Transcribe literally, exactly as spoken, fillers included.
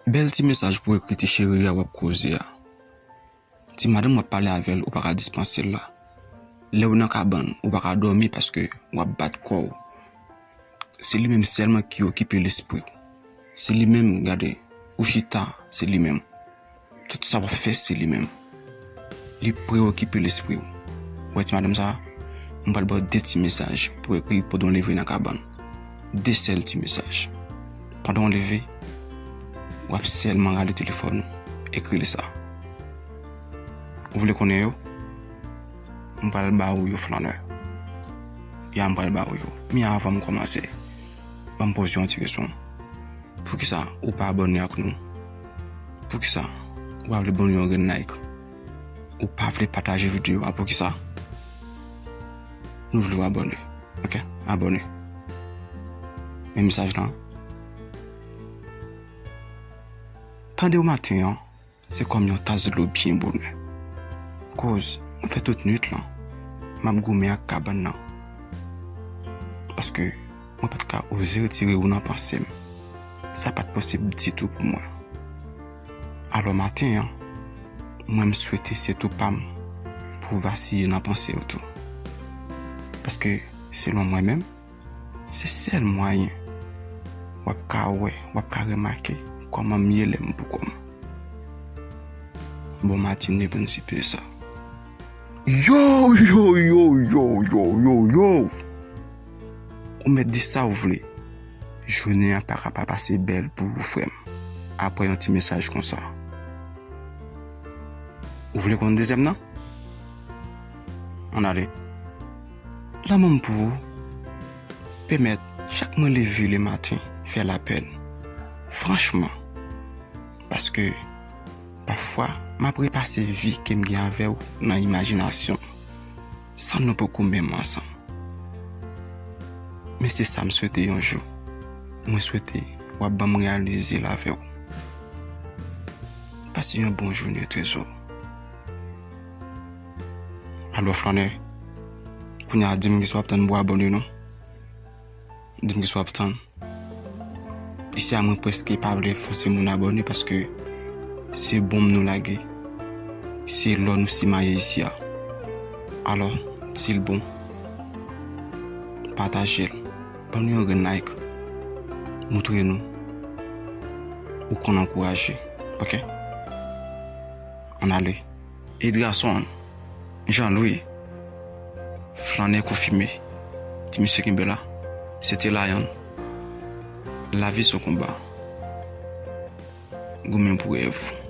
Bèl ti mesaj pou ekri ti cheri a w ap koze a. Ti madanm w ap pale avè l, ou pa ka dispanse l la. Lè w nan kabann, ou pa ka dòmi paske w ap bat kò w. Se li menm sèlman ki okipe lespri w. Se li menm, gade, ou chita, se li menm. Tout sa w ap fè, se li menm. Li preokipe lespri w. Ou wè ti madanm sa a? M pral ba w de ti mesaj pou ekri l pandan w leve nan kabann. De sèl ti mesaj. Pandan w leve, w ap sèlman rale telefòn ou, ekri l sa. Ou vle konnen yo? M pral ba ou yo, Flannè. Ya, m pral ba ou yo. Men avan m kòmanse, ban m poze yon ti kesyon. Poukisa ou pa abòne ak nou? Poukisa ou pa vle ban nou yon grenn like? Ou pa vle pataje videyo a? Poukisa? Nou vle w abòne. Oke? Abòne. Men mesaj lan. Tande w maten an, se kòm yon tas dlo byen bonè. Koz, m fè tout nwit lan, m ap goumen ak kabann nan. Paske mwen pa t ka oze retire ou nan panse m. Sa pa t posib ditou pou mwen. Alò maten an, mwen m swete se tou pa m pou w vasiye nan panse w tou. Paske, selon mwen menm, se sèl mwayen w ap ka wè, w ap ka remake kòman m ye lè m pou kò m. Bon matin, Prensip sa. Yo, yo, yo, yo, yo, yo, yo. Ou mèt di sa w vle. Jounen an pa ka pa pase bèl pou ou, frè m. Apre yon ti mesaj konsa. Ou vle konn dezyèm nan? Ann ale. Lanmou m pou ou pèmèt chak mwen leve le maten fè lapèn. Franchman. Paske, pafwa, m ap repase vi ke m gen avè w nan imajinasyon, san nou poko menm ansanm. Men se sa m swete yon jou. Mwen swete w ap ban m reyalize l avè w. Pase yon bon jounen, Trezò. Alò, Flannè, kounye a di m kisa w ap tann pou abòne non. Di m kisa w ap tann. Isi a mwen prèske pa vle fòse moun abòne paske se bonm nou lage. Se lò nou simaye isi a. Alò, si l bon, pataje l. Ban nou yon grenn like. Moutre nou ou konn ankouraje. Oke? Ann ale. Edgason, Jean Louis, Flannè konfime. Ti mesye kenbe la. Se te Layan. Lavi se yon konba. Goumen pou rèv ou.